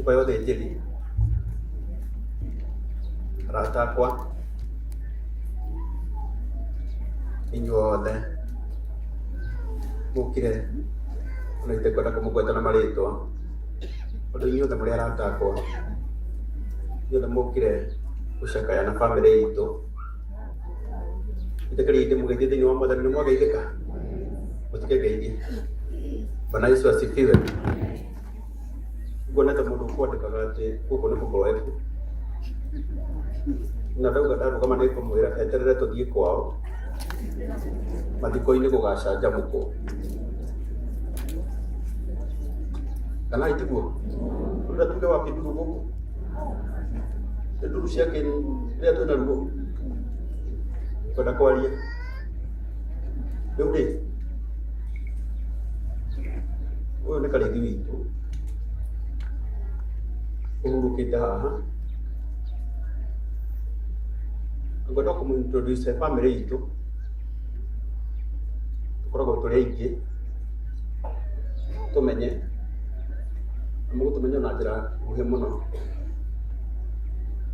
Nyũmba ya ũthĩnjĩri, arata akwa, inyuothe mũkire ona itekwenda kũmũgweta na marĩtwa, tondũ inyuothe mũrĩ arata akwa, inyuothe mũkire gũcakaya na bamĩrĩ itũ. Njĩtĩkĩriai ndĩmũgeithie thĩinĩ wa Mwathani, nĩ mwageithĩka? Mũtikegeithie. Bwana Yesu asifiwe. Nguonete mũndũ ũkwandĩkaga atĩ gũkũ nĩ kũboeku na ndauga ndarũgama nĩ ngũmwĩra eterere tũthiĩ kwao mathiko-inĩ gũgacanjamũkwo kana itiguo ũrĩa tuge wa kĩnduru gũkũ nĩ nduru cia kĩ rĩrĩa twĩna ruo kwenda kwaria rĩu rĩ ũyũ nĩ karĩthi witũ ũhurũkĩte haha ngwenda kũmũ introduce family itũ tũkoragwo tũrĩ aingĩ tũmenye na mũgũtũmenya na njĩra nguhĩ mũno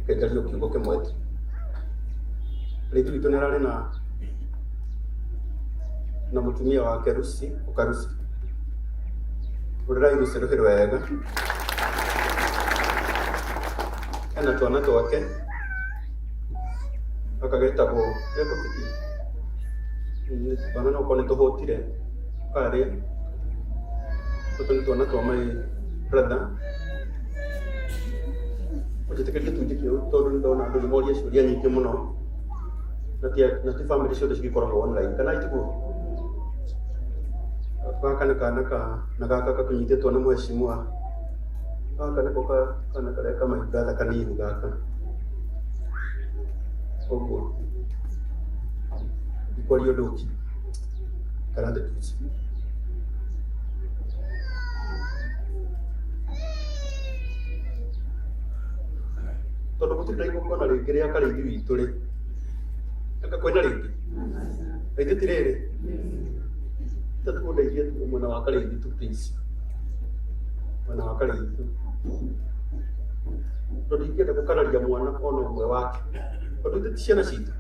reke njarie o kiugo kĩmwe tu rĩngĩ witũ nĩ ararĩ na na mũtumia wake Lucy ũka Lucy ũrĩrai Lucy rũhĩ rwega ena twana twake gaka getagwo gekũbiki twana no korwo nĩ tũhũtire karĩa tũtũ nĩ twana twa my brother ũnjĩtĩkĩrie tu njĩke ũũ tondũ nĩ ndona andũ nĩ moria ciũria nyingĩ mũno na ti bamĩrĩ ciothe cigĩkoragwo online kana itiguo gaka nĩ kana ka na gaka kakũnyitĩtwo nĩ mheshimiwa gaka nĩko kana karĩa ka my brother kanini gaka ũguo ndikwaria ũndũ ũngĩ karate tuci tondũ gũtirĩ na igongona rĩngĩ rĩa karĩithi witũ rĩ anga kwĩna rĩngĩ na ithuĩ ti rĩrĩ tatuondeithie tu mwena wa karĩithi tu please mwena wa karĩithi tu tondũ ingĩenda gũkararia mwana ona ũmwe wake tondũ ithuĩ ti ciana citũ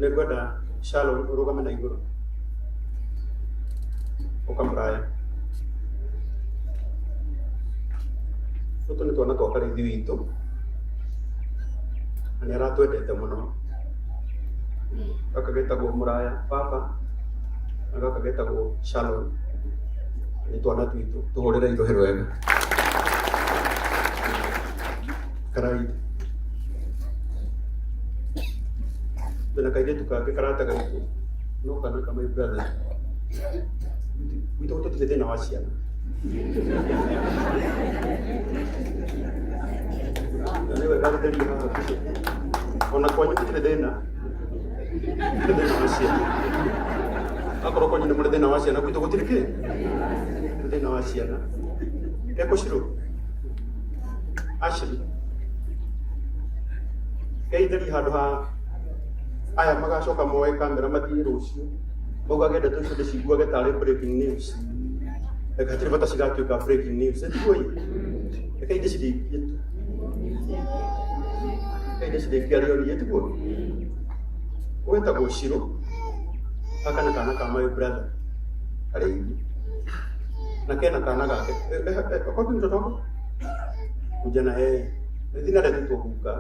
nĩ ngwenda Shalom ũrũgame na igũrũ ũkamũraya tũtũ nĩ twana twa karĩithi witũ na nĩ aratwendete mũno gaka getagwo mũraya baba na gaka getagwo Shalom nĩ twana twitũ tũhũrĩre irũhĩ rwega karaithe twĩna kairĩtu kangĩ karata gaitũ no kana ka my brother gwitũ tũtirĩ thĩna wa ciana na nĩ wega gũtheria haha bishop ona kwanyu gũtirĩ thĩna gũtirĩ thĩna wa ciana akorwo kwanyu nĩ mũrĩ thĩna wa ciana gwitũ gũtirĩ kĩ gũtirĩ thĩna wa ciana ekũcirũ Ashley geithĩri handũ ha aya magacoka moe kamera mathiĩ rũciũ maugage ndeto icio ndĩciguage tarĩ breaking news reke hatirĩ bata cigatuĩka breaking news ĩtiguo ĩ reke ndĩcirĩkie tu reke ndĩcirĩkie arĩ o niĩ tiguo wĩtagwo Shiro gaka nĩ kana ka my brother karĩithi na kena kana gake wapi mtoto wako kuja na yeye rĩthina retĩtwo guka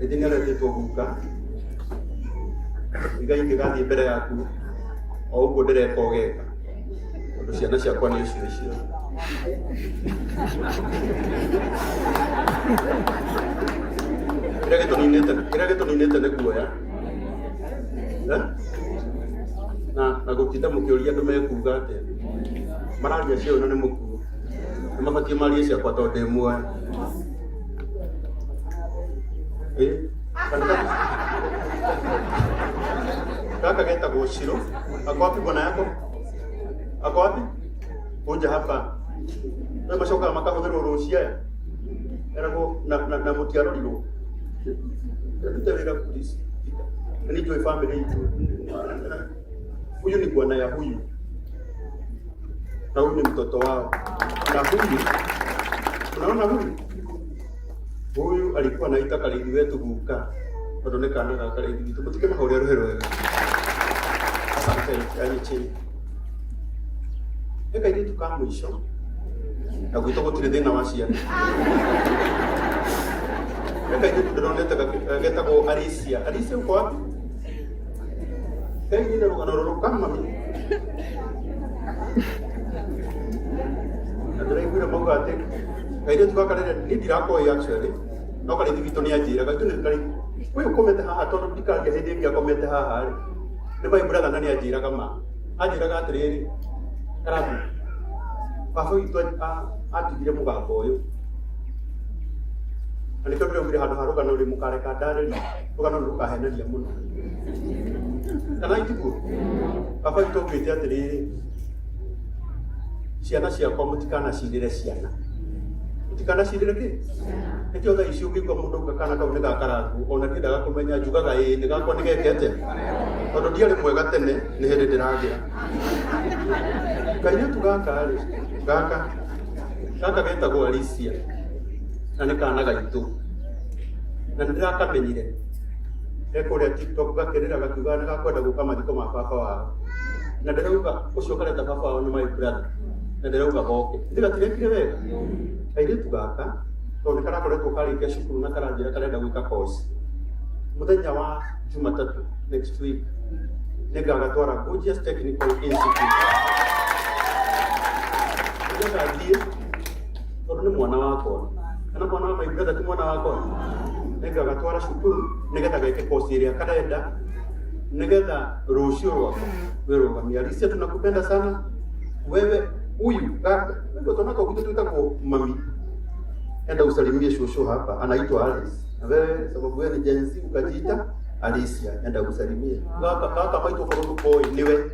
rĩthina retĩtwo guka iga ingĩgathiĩ mbere yaku o ũguo ndĩreka ũgeka tondũ ciana ciakwa nĩ icio icio kĩrĩa gĩtũninĩte nĩ guoya. Eh? Na na gũtinda mũkĩũria andũ mekuga atĩa mararia cia ũyũ na nĩ mũkuo nĩ mabatiĩ marie ciakwa tondũ ndĩ muoyo. Eh, kana gaka getagwo Shiro. Ako wapi bwana yako? Ako wapi? Kuja hapa. Rĩu macokaga makahũthĩrwo rũciũ aya. Eragwo na na na mũtiarorirwo. Rute wĩra please. Na nĩ njũĩ family itũ. Huyu ni bwana ya huyu na huyu ni mtoto wao, na huyu unaona, huyu huyu alikuwa anaita Karĩithi wetu guka tondũ nĩ kana ga Karĩithi witũ. Mũtikĩmahũre rũhĩ rwega. Asante. Yani chini nĩ kairĩtu ka mũico na gwitũ gũtirĩ thĩna wa ciana. Nĩ kairĩtu ndĩronete getagwo Alicia. Alicia, uko wapi? Kairĩtu rũgano rũrũ kama mami na ndĩraiguire mauga atĩ kairĩtu gaka rĩrĩa niĩ ndirakoĩ actually, no Karĩithi witũ nĩ anjĩraga itũ nĩ Karĩithi ũyũ ũkomete haha, tondũ ndikaria hĩndĩ ĩngĩ akomete haha rĩ, nĩ my brother, na nĩ anjĩraga ma anjĩraga atĩrĩrĩ, karabu baba witũ atigire mũgambo ũyũ, na nĩkĩo ndĩraugire handũ ha rũgano rĩ, mũkareka ndarĩrie rũgano nĩ rũkahenaria mũno kana itiguo. Baba witũ augĩte atĩrĩrĩ, ciana ciakwa mũtikanacirĩre ciana, mũtikanacirĩre kĩ. Nĩkĩo thaa ici ũngĩigua mũndũ auga kana kau nĩ gakarangu, ona ndiendaga kũmenya, njugaga ĩĩ nĩ gakwa, nĩ geke atĩa, tondũ ndiarĩ mwega tene, nĩ hĩndĩ ndĩragĩra. Kairĩtu gaka rĩ, gaka gaka getagwo Alicia na nĩ kana gaitũ, na nĩ ndĩrakamenyire e kũrĩa TikTok gakĩrĩra gakiuga nĩ gakwenda gũka mathiko ma baba wao, na ndĩrauga ũcio kareta baba wao nĩ my brother, na ndĩrauga goke ndĩ gatirekire wega kairĩtu gaka, tondũ nĩ karakoretwo karĩkia cukuru na karanjĩra karenda gwĩka course. Mũthenya wa Jumatatũ next week nĩngagatwara Gorgeous Technical Institute, nĩgetha thiĩ, tondũ nĩ mwana wakwa kana mwana wa my brother, ti mwana wakwa. Nĩngagatwara cukuru nĩgetha geke course ĩrĩa karenda, nĩgetha rũciũ rwakwa rwĩrũgamie. Alicia, tunakupenda sana wewe. Huyu gaka ndio twana gwitũ twĩtagwo mami. Enda usalimie shosho hapa, anaitwa Alice, na wewe sababu wewe ni Gen Z ukajiita Alicia, enda usalimie gaka. Gaka maitũ korwo ndũkoĩ niwe.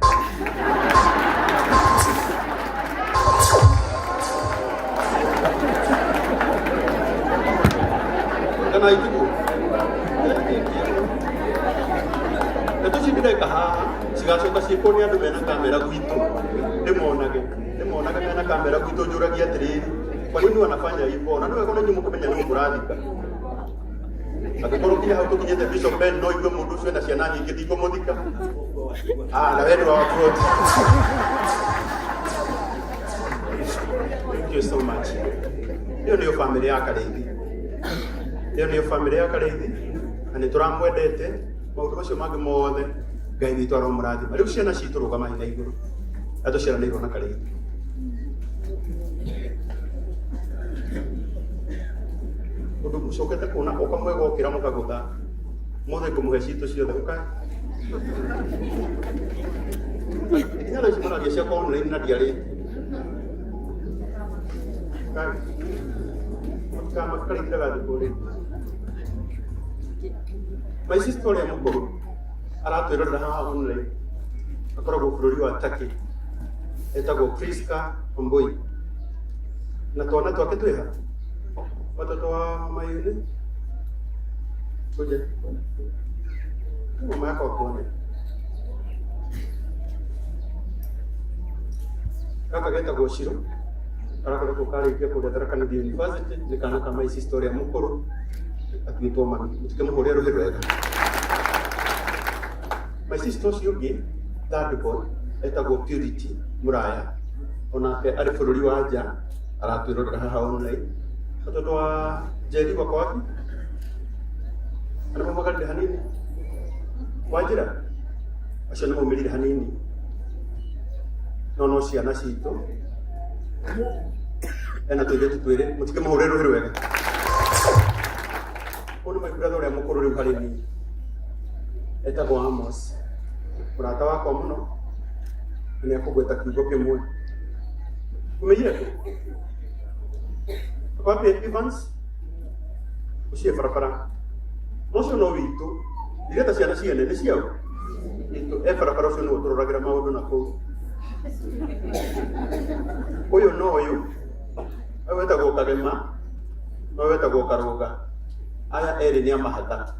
Kana itiguo ndeto ici ndĩreka haha cigacoka ciĩkwo nĩ andũ mena kamera gwitũ, ndĩmonage mena kamera gwitũ, njũragia atĩrĩrĩ, kwa nini wanafanya hivyo? Na nĩwe kona inyuĩ mũkũmenya nĩ mũrathika angĩkorwo kinya hau tũkinyĩte. Bishop Ben, no igue mũndũ ũcio ena ciana nyingĩ, ndikũmũthika. Ah, na wendo wa watu wote. Thank you so much. Ĩyo nĩyo famĩlĩ ya Karĩithi, ĩyo nĩyo famĩlĩ ya Karĩithi, na nĩ tũramwendete. Maũndũ macio mangĩ mothe, Ngai witũ aromũrathima. Rĩu ciana citũ, rũgamai na igũrũ na tũciaranĩirwo na Karĩithi. Ũndũ mũcokete kuona ũka mwega ũkĩra mũkagũtha mothe, ngũmũhe citũ ciothe. Ũka nginya thaa ici maragia ciakwa online na ndiarĩ Karĩithi ndagathiĩ kũrĩa. My sister ũrĩa mũkũrũ aratwĩrorera haha online, akoragwo bũrũri wa Turkey, etagwo Priska Ombui, na twana twake twĩha watoto wa mama yule kuja mama yako akuone. Gaka getagwo Shiro, karakoretwo karĩkia kũrĩa Tharaka Nithi University, nĩ kana ka my sister ũrĩa mũkũrũ atuĩtwo mami. Mũtikĩmũhũre rũhĩ rwega. My sister ũcio ũngĩ, third born, etagwo Purity Mũraya, onake arĩ bũrũri wa nja, aratwĩrorera haha online. Watoto wa Njeri wako wapi? Ana mamagarire hanini wanjĩra acio nĩ maumĩrire hanini, no no ciana citũ ena tũirĩtu twĩrĩ. Mũtikĩmũhũre rũhĩ rwega. Ũyũ nĩ my brother ũrĩa mũkũrũ rĩu harĩ niĩ, etagwo Amos, mũrata wakwa mũno, na nĩ akũgweta kiugo kĩmwe. Umeire tu wapi? Evans ũcio barabara no ũcio no witũ, ndireta ciana ciene nĩ ciao witũ e barabara, ũcio nĩwe ũtũroragĩra maũndũ na kũu. Ũyũ no ũyũ ũyũ wetagwo Kagema na ũyũ wetagwo Karũga, aya erĩ nĩ amahatha.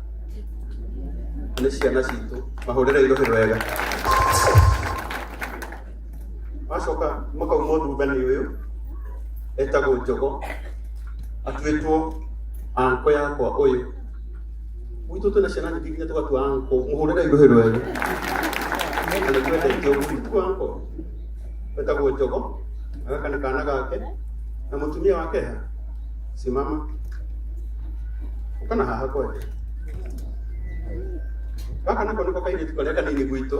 Na nĩ ciana citũ mahũrĩre irũhĩ rwega. Wacoka makauma ũthubani ũyũ etagwo Njogo, atuĩtwo anko yakwa ũyũ. Gwitũ twĩna ciana nyingĩ nginya tũgatua anko, mũhũrĩre irũhĩ rwega. Na nĩ twendete ũguo, tiguo anko? Etagwo Njogo, na gaka nĩ kana gake, na mũtumia wake ha? Simama. Ũka na haha kwanja. Gaka nako nĩko kairĩtu karĩa kanini gwitũ.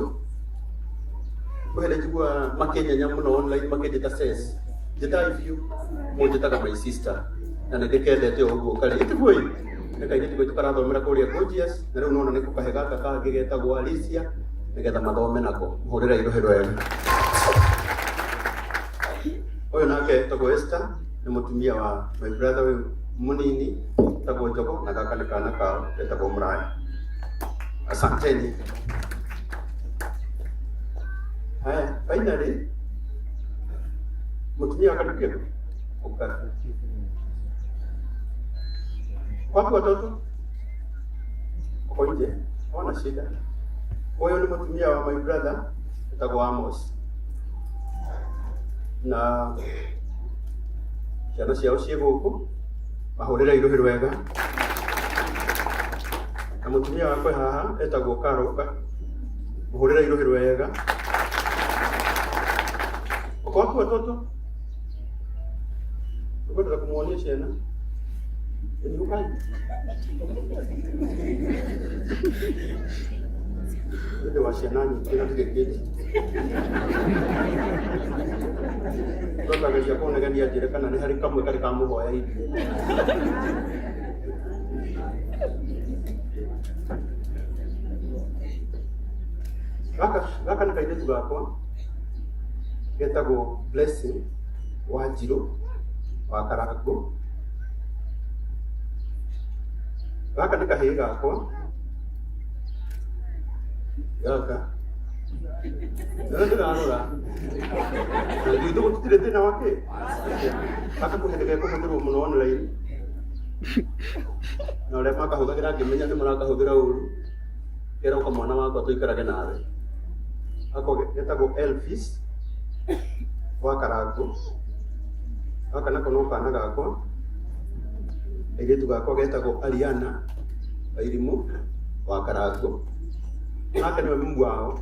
Kwĩ hĩndĩ njiguaga makĩnyenya mũno online makĩnjĩta sis. Njĩtai biũ, mũnjĩtaga my sister. Na nĩ ndĩkendete o ũguo karĩ. Ĩtiguo ĩ? Nĩ kairĩtu gaitũ karathomera kũrĩa Gorgeous, na rĩu nona nĩ kũkahe gaka kangĩ getagwo Alicia, nĩgetha mathome nako. Mũhũrĩre irũhĩ rwega. Ũyũ nake etagwo Esther, nĩ mũtumia wa my brother ũyũ mũnini etagwo Njogo, na gaka nĩ kana kao getagwo Mũraya. Asanteni. Haya, finally mũtumia wa Kariuki ũka. Wapi watoto? Uko nje? Hawana shida. Huyu nĩ mũtumia wa my brother etagwo Amos. Na ciana ciao ciĩ gũkũ mahũrĩre irũhĩ rwega. Na mũtumia wakwa haha etagwo Karoka, mũhũrĩre irũhĩ rwega. Uko wapi watoto? Ũkwendaga kũmuonia ciana? Nĩ ũkai. Nĩ ũndũ wa ciana nyingĩ na ndirĩkĩtie. Ndakageria kũnegenia njĩre kana nĩ harĩ kamwe karĩ kamũhoya irio. Gaka gaka nĩ kairĩtu gakwa getagwo Blessing Wanjirũ wa Karangũ. Gaka nĩ kahĩĩ gakwa gaka Rĩu ndĩrarora na ithuĩ gũtirĩ thĩna wa kĩ gaka kwĩ hĩndĩ gekũhũthĩrwo mũno online na ũrĩa makahũthagĩra ngĩmenya nĩ marakahũthĩra ũru keroka mwana wakwa tũikarage nawe ako getagwo Elvis wa Karangũ gaka nako no kana gakwa airĩtu gakwa getagwo Ariana Wairimũ wa Karangũ nake nĩwe mumu wao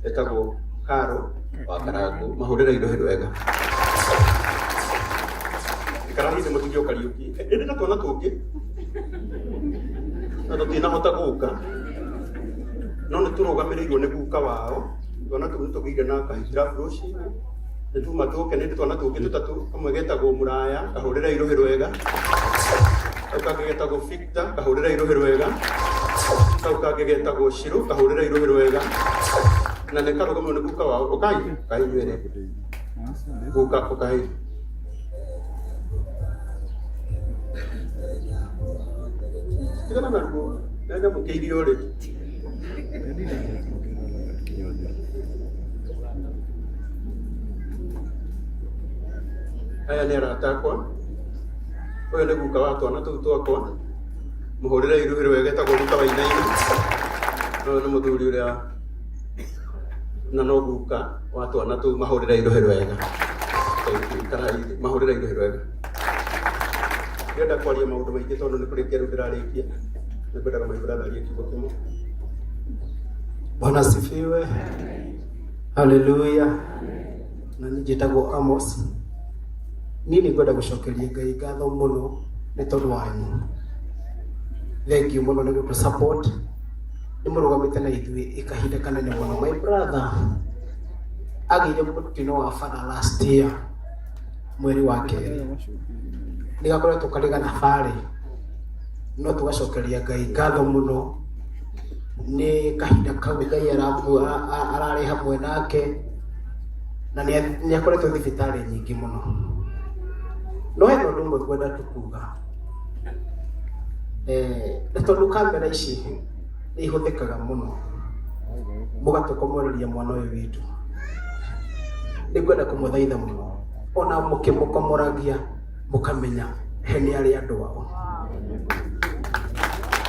etagwo Karo wa Karangũ mahũrĩre irũhĩ rwega ikara hihi mũtumia Kariũki ĩndĩ na twana tũngĩ na tũtinahota gũka no nĩ tũrũgamĩrĩirwo nĩ guka wao twana tũu nĩ tũgĩire na kahitirabu rũcinĩ nĩ tuma tũke nĩ twana tũngĩ tũtatũ kamwe getagwo Mũraya kahũrĩre irũhĩ rwega kau kangĩ getagwo Victor kahũrĩre irũhĩ rwega kau kangĩ getagwo Shiro kahũrĩre irũhĩ rwega na nĩ karũgamĩrĩirwo nĩ guka wao ũkai ũkai inyuerĩ guka ũkai tigana naruo nĩ nyamũkĩirio rĩ Aya nĩ arata akwa, ũyũ nĩ guka wa twana tũu twakwa, mũhũrĩre irũhĩ rwega etagwo guka wa Inaina, ũyũ nĩ mũthuri ũrĩa na no guka wa twana tũu mahũrĩre irũhĩ rwega. Ikarai thĩ, mahũrĩre irũhĩ rwega. Ndĩrenda kwaria maũndũ maingĩ tondũ nĩ kũrĩkia rĩu ndĩrarĩkia. Nĩ ngwendaga my brother arie kiugo kĩmwe. Bwana asifiwe. Haleluya. Na niĩ njĩtagwo Amos. Niĩ nĩ ngwenda gũcokeria Ngai ngatho mũno nĩ tondũ wanyu. Thank you mũno nĩ gũtũ support. Nĩ mũrũgamĩte na ithuĩ kahinda kanene mũno. My brother agĩire mũtino wa bara last year mweri wa kerĩ. Nĩ gakoretwo karĩ gathabarĩ no tũgacokeria Ngai ngatho mũno nĩ kahinda kau Ngai ararĩ hamwe nake na nĩ akoretwo thibitarĩ nyingĩ mũno. No hena ũndũ ũmwe ngwenda tu kuga, na tondũ kamera ici nĩ ihũthĩkaga mũno mũgatũkomoreria mwana ũyũ witũ, nĩ ngwenda kũmũthaitha mũno ona mũkĩmũkomoragia mũkamenya he nĩ arĩ andũ ao.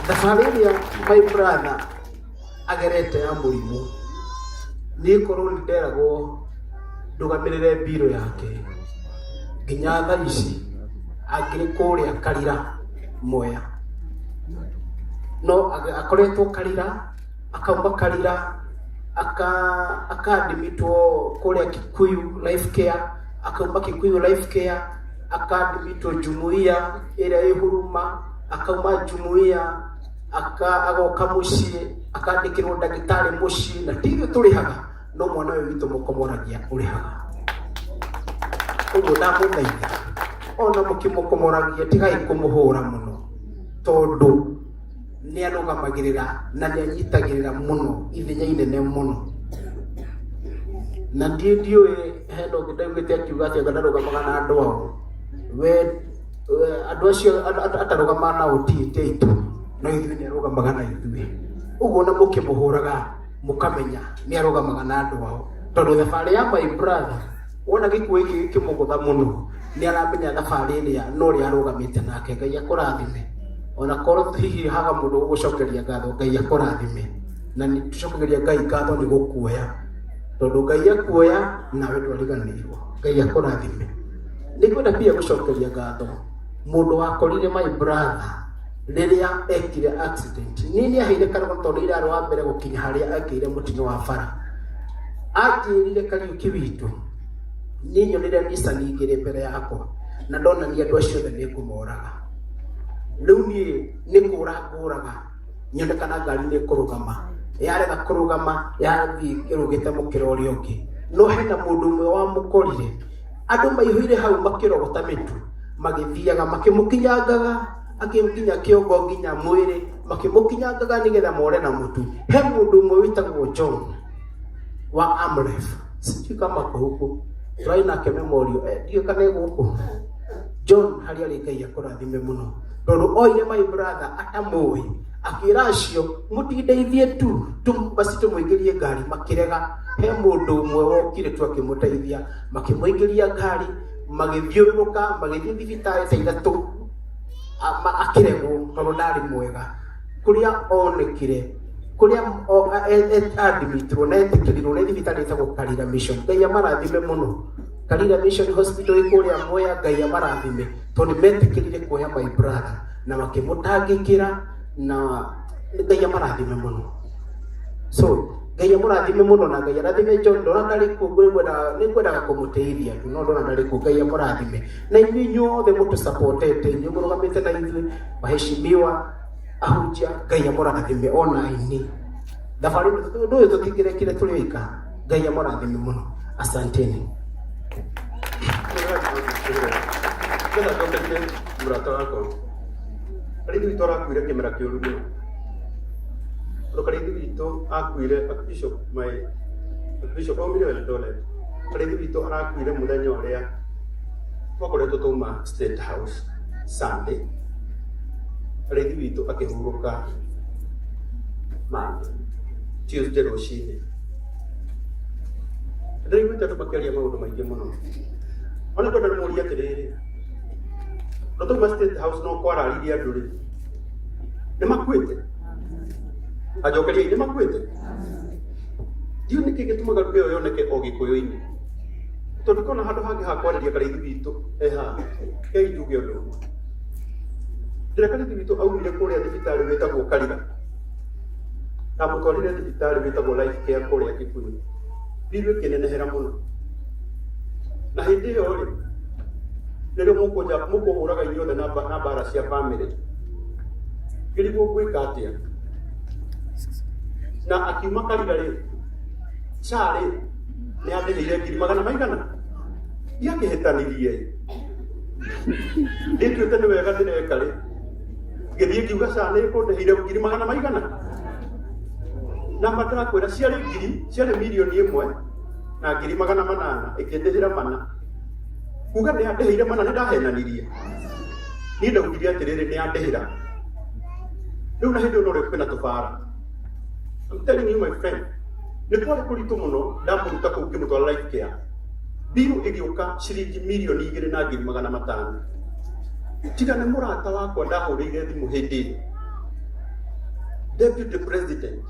Thabarĩ ĩrĩa my brother agerete ya mũrimũ, niĩ korwo nĩ nderagwo ndũgamĩrĩre mbirũ yake nginya thaa ici angĩrĩ kũrĩa Karira Mwea, no akoretwo Karira, akauma Karira akadimitwo kũrĩa Kikuyu Life Care, akauma Kikuyu Life Care akadimitwo Jumuiya ĩrĩa ĩ Huruma, akauma Jumuiya agoka mũciĩ, akandĩkĩrwo ndagĩtarĩ mũciĩ, na ti ithuĩ tũrĩhaga, no mwana ũyũ witũ mũkomoragia ũrĩhaga. Ũguo ndamũthaitha ona mũkĩmũkomoragia tigai kũmũhũra mũno, tondũ nĩ arũgamagĩrĩra na nĩ anyitagĩrĩra mũno ithenya inene mũno. Na ndiĩ ndiũĩ hena ũngĩ ndaiguĩte akiuga atĩ anga ndarũgamaga na andũ ao, we andũ acio atarũgamaga nao ti aitũ, no ithuĩ nĩ arũgamaga na ithuĩ. Ũguo ona mũkĩmũhũraga mũkamenya nĩ arũgamaga na andũ ao, tondũ thabarĩ ya my brother wona gĩkuũ gĩkĩ gĩkĩmũgũtha mũno, nĩ aramenya thabarĩ ĩrĩa na ũrĩa arũgamĩte nake. Ngai akũrathime, ona korwo hihi haga mũndũ ũgũcokeria ngatho, Ngai akũrathime. Na nĩ tũcokagĩria Ngai ngatho nĩ gũkuoya, tondũ Ngai akuoya nawe ndwariganĩirwo. Ngai akũrathime. Nĩ ngwenda pia gũcokeria ngatho mũndũ wakorire my brother rĩrĩa ekire accident. Niĩ nĩ aheire karũgano tondũ nĩ arĩ wa mbere gũkinya harĩa ekĩire mũtino wa bara. Anjĩrire, Kariũki witũ, niĩ nyonire Nissan igĩrĩ mbere yakwa na ndona niĩ andũ acio othe nĩ ngũmoraga. Rĩu niĩ nĩ kũra ngũraga nyone kana ngari nĩ ĩkũrũgama. Yarega kũrũgama, yathiĩ ĩrũgĩte mũkĩra ũrĩa ũngĩ. No hena mũndũ ũmwe wamũkorire, andũ maihũire hau makĩrogota mĩtu, magĩthiaga makĩmũkinyangaga, nginya kĩongo nginya mwĩrĩ, makĩmũkinyangaga nĩgetha more na mũtu. He mũndũ ũmwe wĩtagwo John wa Amref, sijui kama ako huku, tũrarĩ nake memorial, ndiũĩ kana e gũkũ. John harĩa arĩ Ngai akũrathime mũno, tondũ oire my brother atamũĩ, akĩra acio mũtindeithie tu basi tũmũingĩrie ngari, makĩrega. He mũndũ ũmwe wokire tu akĩmũteithia, makĩmũingĩria ngari, magĩthiũrũrũka, magĩthiĩ thibitarĩ ta ithatũ, akĩregwo tondũ ndarĩ mwega. Kũrĩa onekire, kũrĩa admitirwo na etĩkĩrirwo nĩ thibitarĩ ĩtagwo Karira Mission. Ngai amarathime mũno. Karira Mission Hospital ĩ kũrĩa Mwea, Ngai amarathime tondũ nĩ metĩkĩrire kuoya my brother na makĩmũtangĩkĩra, na Ngai amarathime mũno. So Ngai amũrathime mũno na Ngai arathime John. Ndona ndarĩ kuo, nĩngwendaga kũmũteithia tu, no ndona ndarĩ kuo. Ngai amũrathime na inyuĩ inyuothe mũtũsupportete, inyuĩ mũrũgamĩte na ithuĩ, waheshimiwa ahunjia, Ngai amũrathime ona aini. Thabarĩ ũndũ ũyũ tũtingĩrekire tũrĩ oika. Ngai amũrathime mũno, asanteni. Nĩgetha njokerie mũrata wakwa, Karĩithi witũ arakuire kĩmera kĩũru mũno. Tondũ Karĩithi witũ akuire, Bishop, my Bishop aumire Eldoret. Karĩithi witũ arakuire mũthenya ũrĩa twakoretwo twauma State House Sunday. Karĩithi witũ akĩhurũka Monday, Tuesday rũcinĩ. Ndĩraiguĩte andũ makĩaria maũndũ maingĩ mũno. Ona kwenda ndĩmũrie atĩrĩrĩ, no twauma State House no kwararirie andũ rĩ, nĩ makuĩte? Anjokeriai, nĩ makuĩte? Ndiũĩ nĩkĩ gĩtũmaga lugha ĩyo yoneke o Gĩkũyũ-inĩ. Tondũ kona handũ hangĩ ha kwarĩria Karĩithi witũ e haha, rekei njuge ũndũ ũmwe. Rĩrĩa Karĩithi witũ aumire kũrĩa thibitarĩ wĩtagwo Karira, ndamũtwarire thibitarĩ wĩtagwo Life Care kũrĩa Kikuyu, bill ĩkĩnenehera mũno. Na hĩndĩ ĩyo rĩ, nĩrĩo mũkũhũraga inyuothe na mbara cia bamĩrĩ. Ngĩrigwo ngwĩka atĩa. Na akiuma Karira rĩ, SHA rĩ, nĩ andĩhĩire ngiri magana maigana? Ndiakĩhĩtanirie. Ndĩtuĩte nĩ wega ndĩreka rĩ, ngĩthiĩ ngiuga SHA nĩ ĩkũndĩhĩire ngiri magana maigana? Na ma ndĩrakwĩra ciarĩ ngiri, ciarĩ mirioni ĩmwe na ngiri magana manana, ĩkĩndĩhĩra mana. Kuga nĩ andĩhĩire mana nĩ ndahenanirie. Niĩ ndaugire atĩrĩrĩ, nĩ andĩhĩra. Rĩu na hĩndĩ ĩyo norĩo kwĩna tũbara. I'm telling you my friend, nĩ kwarĩ kũritũ mũno ndamũruta kũu ngĩmũtwara Life Care. Bill ĩgĩũka ciringi mirioni igĩrĩ na ngiri magana matano. Tiga nĩ mũrata wakwa ndahũrĩire thimũ hĩndĩ ĩyo. Deputy President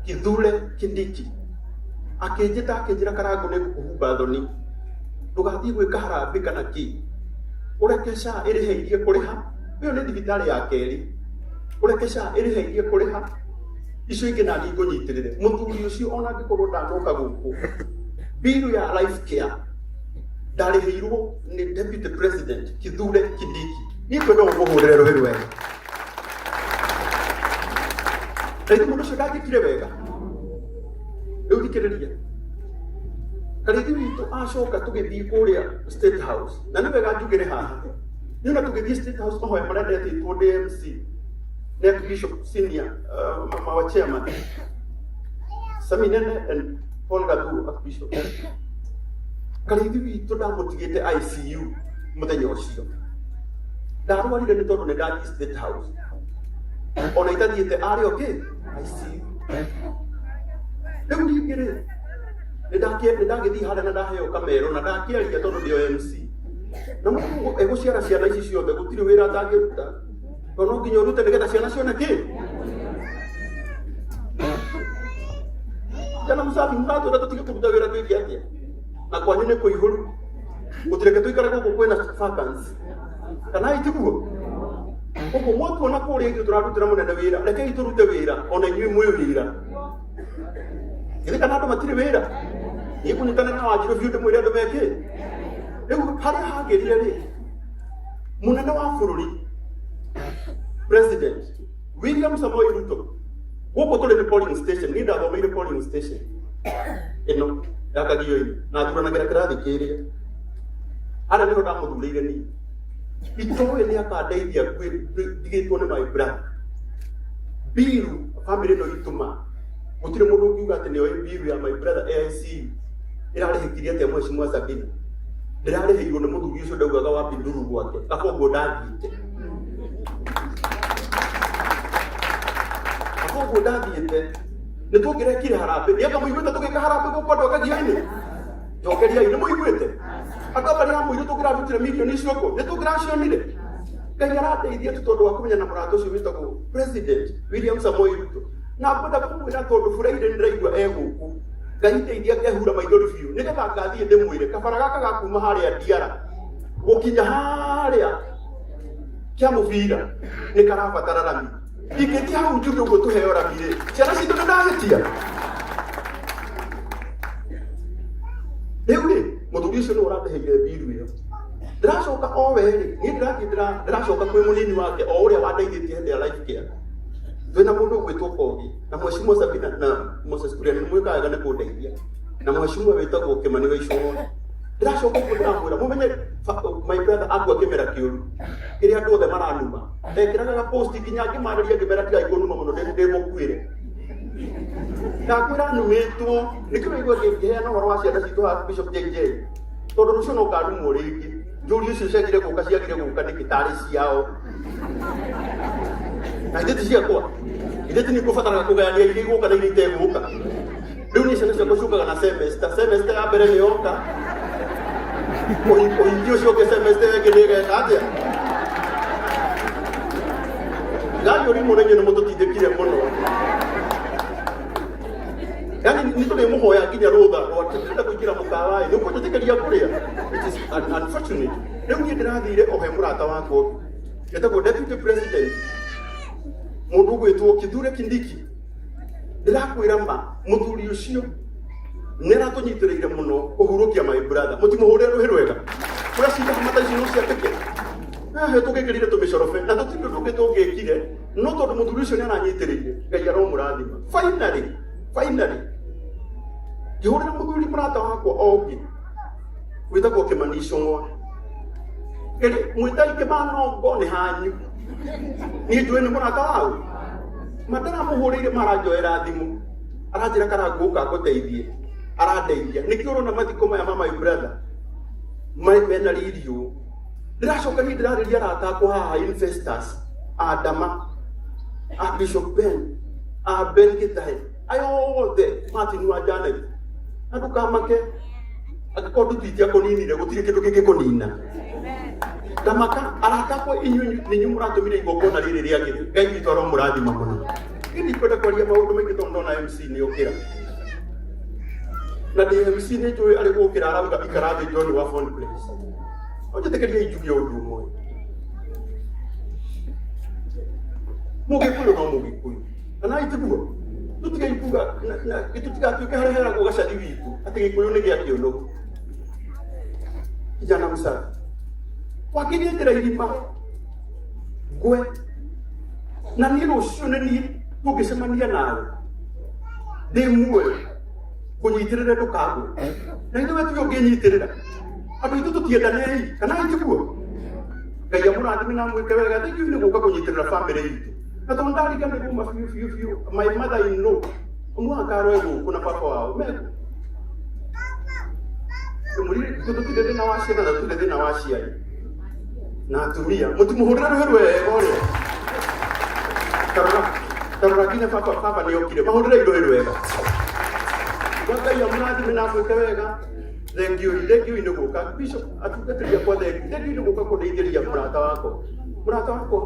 Kithure Kindiki akĩnjĩta akĩnjĩra, "Karangũ, nĩ ngũkũhumba thoni, ndũgathiĩ gwĩka harambĩ kana kĩ, ũreke SHA ĩrĩhĩirie kũrĩha. Ĩyo nĩ thibitarĩ ya kerĩ, ũreke SHA ĩrĩhĩirie kũrĩha icio ingĩ nani ngũnyitĩrĩre." Mũthuri ũcio ona angĩkorwo ndanoka gũkũ, biru ya Life Care ndarĩhĩirwo nĩ Deputy President Kithure Kindiki. Niĩ ngwenda ũmũhũrĩre rũhĩ rwega na ithe mũndũ ũcio ndangĩkire wega. Rĩu thikĩrĩria, Karithi witũ acoka tũgĩthiĩ kũrĩa State House, na nĩ wega njugĩre haha nĩ ona tũgĩthiĩ State House mahoya marĩa ndetĩtwo ndĩ MC nĩ Archbishop Senior, our chairman Sami Nene and Paul Gathuru, Archbishop. Karithi witũ ndamũtigĩte ICU mũthenya ũcio ndarwarire nĩ tondũ nĩ ndathiĩ State House. Ona itathiĩte arĩ okay ICU. Rĩu ningĩ rĩ, nĩ ndagĩthiĩ harĩa na ndaheo kamero na ndakĩaria tondũ ndĩ o MC na mũndũ egũciara ciana ici ciothe gũtirĩ wĩra atangĩruta, tondũ no nginya ũrute nĩgetha ciana cione kĩ. Kana mũcabi mũratwĩra tũtige kũruta wĩra, twĩke atĩa? Na kwanyu nĩ kũihũru, gũtireke tũikare gũkũ kwĩna vacancy, kana itiguo? Ũguo mwatuona kũrĩa ithuĩ tũrarutĩra mũnene wĩra, rekei tũrute wĩra ona inyuĩ mwĩ wĩra. Githĩ kana andũ matirĩ wĩra? Niĩ ngũnyitanĩra na Wanjirũ biũ ndĩmwĩre andũ meke. Rĩu harĩa hagĩrire rĩ, mũnene wa bũrũri, President William Samoei Ruto, gũkũ tũrĩ nĩ polling station. Niĩ ndathomeire polling station ĩno ya Kagio-inĩ na thuranagĩra kĩrathi kĩrĩa harĩa nĩho ndamũthurĩire. Niĩ itoĩ nĩ akandeithia ndigĩtwo nĩ my brother. Biru family ĩno itũma gũtirĩ mũndũ ũngiuga atĩ nĩoĩ biru ya my brother AICU ĩrarĩhĩkirie atĩa. Mheshimiwa Sabina, ndĩrarĩhĩirwo nĩ mũthuri ũcio ndaugaga wa Binduru gwake kaba ũguo ndathiĩte, kaba ũguo ndathiĩte nĩ tũngĩrekire harambĩ. Nĩ anga mũiguĩte tũgĩka harambĩ gũkũ andũ akagio-inĩ? Njokeriai, nĩ mũiguĩte andũ aka nĩ amũirũ tũngĩrarutire mirioni icio kũ nĩ tũngĩracionire? Ngai arandeithia tu tondũ wa kũmenya na mũrata ũcio wĩtagwo President William Samoei Ruto. Na ngwenda kũmwĩra tondũ buraire nĩndĩraigua e gũkũ, Ngai ndeithia ngehura maithori biũ nĩgetha ngathiĩ ndĩmwĩre kabara gaka ga kuma harĩa Ndiara gũkinya harĩa kĩa mũbira nĩ karabatara rami. Ingĩthiĩ hau njuge ũguo tũheo rami rĩ, ciana citũ nĩ ndahĩtia. Rĩu rĩ, mũthuri ũcio nĩ ũrandĩhĩire mbiru ĩyo. Ndĩracoka o we rĩ, niĩ ndĩrathiĩ ndĩracoka kwĩ mũnini wake o ũrĩa wandeithĩtie hĩndĩ ya Life Care. Twĩna mũndũ ũgwĩtwo Kogi na Mheshimiwa Sabina na Moses Kuria, nĩ mwĩkaga wega nĩ kũndeithia, na Mheshimiwa wĩtagwo Kĩmani wa Icũng'wa. Ndĩracoka ũguo ndĩramwĩra mũmenye my brother akua kĩmera kĩũru kĩrĩa andũ othe maranuma. Ndekĩraga ga post nginya ngĩmarĩria ngĩmera tigai kũnuma mũno, ndĩmũkuĩre. Ndakwĩra numĩtwo nĩkĩo waigua ngĩheana ũhoro wa ciana citũ haha, Bishop JJ, tondũ rũciũ no ngarumwo rĩngĩ njũri icio ciagire gũka, ciagire gũka nĩkĩ tarĩ ciao na ithe ti ciakwa? Ithe ti nĩngũbataraga kũgayania iria igũka na iria itegũka? Rĩu niĩ ciana ciakwa ciũkaga na semester. Semester ya mbere nĩ yoka, ũhingi ũcio ũngĩ semester ĩngĩ nĩ ĩgeka atĩa? Gani ũrimũ na inyuĩ nĩ mũtũtindĩkire mũno, yani nĩ tũrĩmũhoya nginya rũtha rwa ndĩrenda kũingĩra mũkawa ĩ nĩ ũkũnjĩtĩkĩria kũrĩa. It is unfortunate. Rĩu niĩ ndĩrathire o he mũrata wakwa etagwo Deputy President, mũndũ ũgwĩtwo Kithure Kindiki. Ndĩrakwĩra ma, mũthuri ũcio nĩ aratũnyitĩrĩire mũno kũhurũkia my brother. Mũtimũhũrĩre rũhĩ rwega kũrĩa cinda mata ici no ciatĩke ehe tũgĩkĩrire tũmĩcorobe na tũtirĩ ũndũ ũngĩ tũngĩkire, no tondũ mũthuri ũcio nĩ aranyitĩrĩire, Ngai aromũrathima. Finally, finally ngĩhũrĩra mũthuri mũrata wakwa o ũngĩ wĩtagwo Kĩmani Icũng'wa. Mwĩtai Kĩmanongo nĩ hanyu, niĩ njũĩ nĩ mũrata wau ma. Ndaramũhũrĩire maranjoera thimũ, aranjĩra, "Karangũka ngũteithie." Arandeithia nĩkĩo ũrona mathiko maya ma my brother mena riri ũũ. Ndĩracoka niĩ ndĩrarĩria arata akwa haha, investors a Ndama, a Bishop Ben, a Ben Gĩtahe, aya othe, Martin wa Janet, na ndũkamake angĩkorwo nduti itiakũninire, gũtirĩ kĩndũ kĩngĩkũnina. Ndamaka arata akwa, inyuĩ nĩ inyuĩ mũratũmire igongona rĩrĩ rĩagĩre. Ngai witũ aromũrathima mũno. Niĩ ndikwenda kwaria maũndũ maingĩ tondũ ndona MC nĩ okĩra. Na ndĩ MC nĩ njũĩ arĩ gũkĩra arauga ikara thĩ John wa Phone Place. Ũnjĩtĩkĩrie njuge ũndũ ũmwe. Mũgĩkũyũ no mũgĩkũyũ. Kana itiguo? Tũtige kuga tũtigatuĩke harĩa heragwo gacathi witũ atĩ gĩkũyũ nĩ gĩa kĩũnũhu. Kijana msafi. Wakĩrĩndĩra irima ngwe na niĩ rũciũ nĩ niĩ tũngĩcemania nawe ndĩ muoyo ngũnyitĩrĩre ndũkagwe na ithuĩ we tuge ũngĩnyitĩrĩra andũ aitũ tũtiendanei kana itiguo Ngai amũrathime na amwĩke wega. Thank you nĩ gũka kũnyitĩrĩra family itũ na tondũ ndariganĩrwo ma biũ biũ biũ my mother in law omwaka aroe gũkũ na baba wao meko tũtirĩ thĩna wa ciana na tũtirĩ thĩna wa aciari na atumia mũtimũhũrĩre rũhĩ rwega ũrĩa tarora tarora nginya baba baba nĩ okire mahũrĩre rũhĩ rwega. Ngai amũrathime na amwĩke wega. Thank you, thank you nĩ gũka bishop atungatĩri akwa, thank you, thank you nĩ gũka kũndeithĩria mũrata wakwa, mũrata wakwa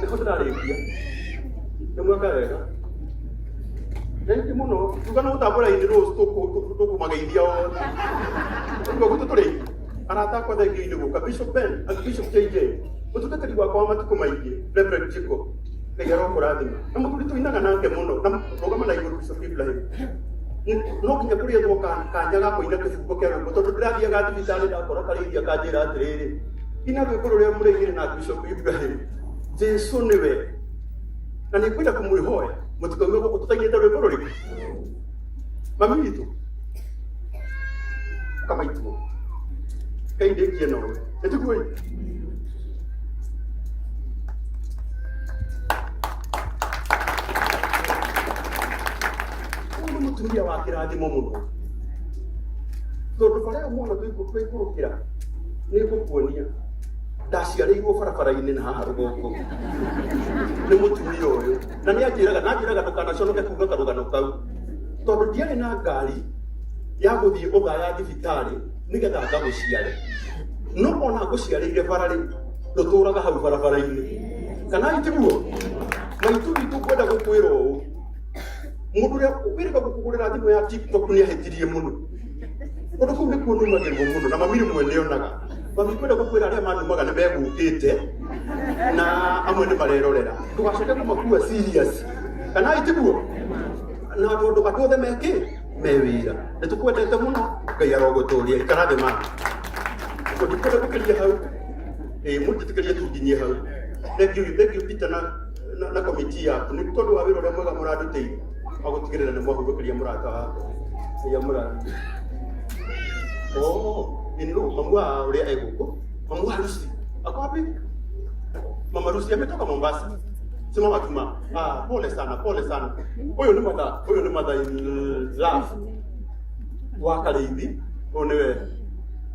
nĩho ndĩrarĩkia nĩ mweka wega. Thank you mũno. Tuga no gũtambũra inĩ tũkũmageithia othe ũguo gũtũ tũrĩ arata akwa. Thank you nĩ gũka Bishop Ben, Bishop JJ, mũtungatĩri wakwa wa matukũ maingĩ, Reverend Jacob, Ngai arokũrathima na mũthuri tũinaga nake mũno na rũgama na igũrũ Bishop Ibrahim no nginya kũrĩethwo kanya ga kũina kĩbungo kĩa rwĩmbo tondũ ndĩrathiaga thibitarĩ ndakora karĩithia kanjĩra atĩrĩrĩ, ina rwĩmbo rũrĩa mũrĩinire na Bishop Ibrahim Jesu nĩwe na nĩ ngwenda kũmwĩhoya mũtikaume gũkũ tũtainĩte rwĩmbo rũrĩkũ. Mami witũ kamaituo Ngai ndĩkie nowe nĩtiguo. Ũyũ nĩ mũtumia wa kĩrathimo mũno tondũ barĩa mwana twaikũrũkĩra nĩ ngũkuonia ndaciarĩirwo barabara-inĩ na haha rũgongo nĩ mũtumia ũyũ na nĩ anjĩraga na anjĩraga ndũkanaconoke kuga karũgano kau tondũ ndiarĩ na ngari ya gũthiĩ ũthaya thibitarĩ nĩgetha ngagũciare no ona ngũciarĩire bara rĩ ndũtũraga hau barabara-inĩ kana itiguo maitũ witũ ngwenda gũkwĩra ũũ mũndũ ũrĩa wĩrĩga gũkũgũrĩra thimũ ya TikTok nĩ ahĩtirie mũno tondũ kũu nĩkuo numagĩrwo mũno na mami rĩmwe nĩonaga mami ngwenda gũkwĩra arĩa manumaga nĩ megũkĩte na amwe nĩ marerorera ndũgacoke kũmakua serious kana itiguo na tondũ andũ othe mekĩ me wĩra nĩ tũkwendete mũno. Ngai arogũtũria ikara thĩ ma ndikwenda gũkĩria hau ĩ mũnjĩtĩkĩrie tu nginyie hau. Thank you, thank you Peter na komiti yaku nĩ tondũ wa wĩra ũrĩa mwega mũrandutĩire wa gũtigĩrĩra nĩ mwahurũkĩria mũrata wakwa. Ngai amũrathime. Oh, in law mamu wa ũrĩa egũkũ mamu wa Lucy ako wapi? Mama Lucy ametoka Mombasa. Sema watu ma ah, pole sana, pole sana. Ũyũ nĩ mother, ũyũ nĩ mother in love wa Karĩithi. Ũyũ nĩwe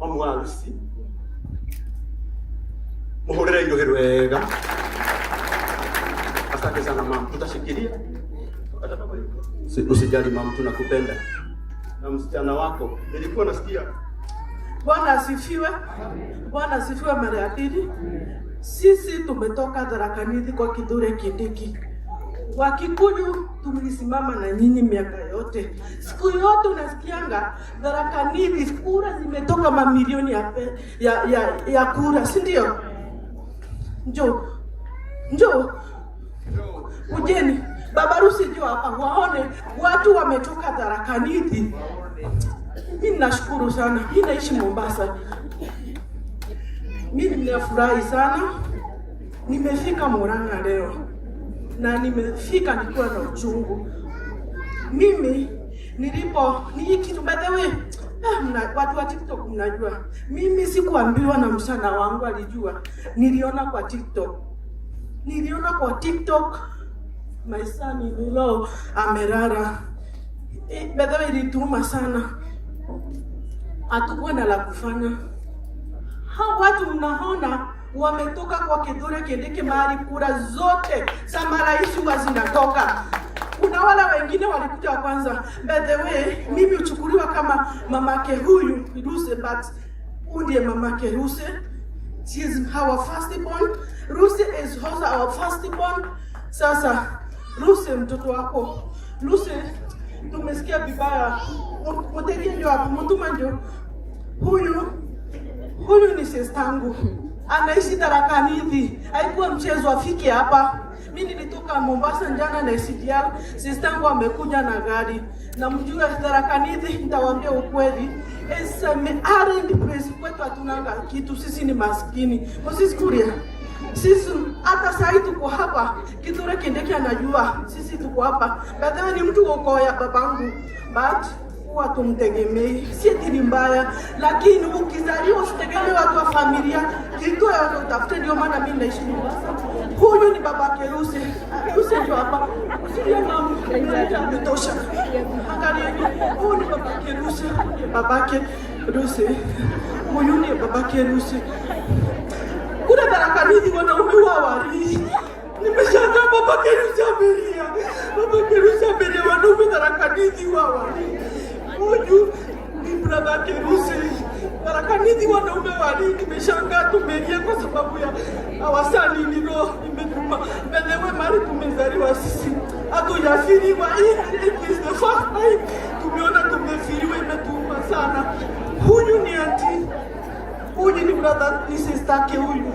mamu wa Lucy, mũhũrĩre iruhĩ rwega. Asante sana mam, tutashikilia. Usijali mam, tunakupenda na msichana wako nilikuwa nasikia. Bwana asifiwe. Bwana asifiwe mara ya pili. Sisi tumetoka Tharaka Nithi kwa Kithure Kindiki. Wakikuyu tulisimama na nyinyi miaka yote. Siku yote unasikianga Tharaka Nithi kura zimetoka mamilioni ya kura, si ndio? Njoo. Njoo. Kujeni. Baba Rusi njoo hapa waone watu wametoka Tharaka Nithi. Mimi nashukuru sana. Mimi naishi Mombasa. Mimi ninafurahi sana. Nimefika Murang'a leo na nimefika nikiwa na uchungu. Mimi nilipo ni hii kitu, by the way, watu wa TikTok mnajua. Mimi sikuambiwa na msichana wangu alijua. Niliona kwa TikTok. Niliona kwa TikTok my son in law amelala. By the way, ilituuma sana. Hatukuwa na la kufanya. Hao watu mnaona wametoka kwa Kithure Kindiki mahali kura zote za marais huwa zinatoka. Kuna wale wengine walikuja wa kwanza. By the way, mimi huchukuliwa kama mamake huyu Ruse, but huyu ndiye mamake Ruse. She is our firstborn. Ruse is also our firstborn. Sasa Lucy, mtoto wako Lucy, tumesikia vibaya. Muterie ndio hapo, mutuma ndio huyu. Huyu ni sistangu, anaishi Tharaka Nithi. Haikuwa mchezo afike hapa. Mi nilitoka Mombasa jana na SGR, sistangu amekuja na gari. Na mjue Tharaka Nithi, nitawaambia ukweli, it's a arid place. Kwetu hatunanga kitu, sisi ni maskini. Moses Kuria, sisi hata sahi tuko hapa, Kithure Kindiki anajua sisi tuko hapa. By the way, ni mtu wa ukoo ya babangu, but huwa tumtegemei, si eti ni mbaya, lakini ukizaliwa usitegemee watu wa familia, kitu yote utafute. Ndio maana mimi naishi Mombasa. Huyu ni babake Lucy. Lucy ndio hapa, usilie mama, ametosha. Angalieni, huyu ni babake Lucy, babake Lucy, huyu ni babake Lucy. Kuna Tharaka Nithi wanaume wa wari. Nimeshangaa babake Lucy amelia, babake Lucy amelia, wanaume Tharaka Nithi wa wari. Huyu ni brother Lucy. Tharaka Nithi wanaume wali, nimeshangaa tumelia kwa sababu ya awasani nilo imetuma. Belewe mari tumezaliwa sisi hatujafiriwa. It is the first time tumeona tumefiriwa, imetuma sana. Huyu ni auntie, huyu ni brother, ni sister yake huyu.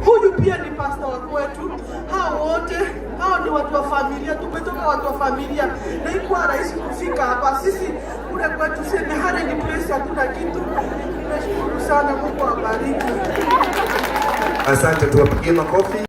Huyu pia ni pasta wa kwetu. Hao wote hao ni watu wa familia, tumetoka watu wa familia, na ikuwa rahisi kufika hapa. Sisi kule kwetu seme ni place, hatuna kitu. Nimeshukuru sana, Mungu awabariki. Asante, tuwapigie makofi.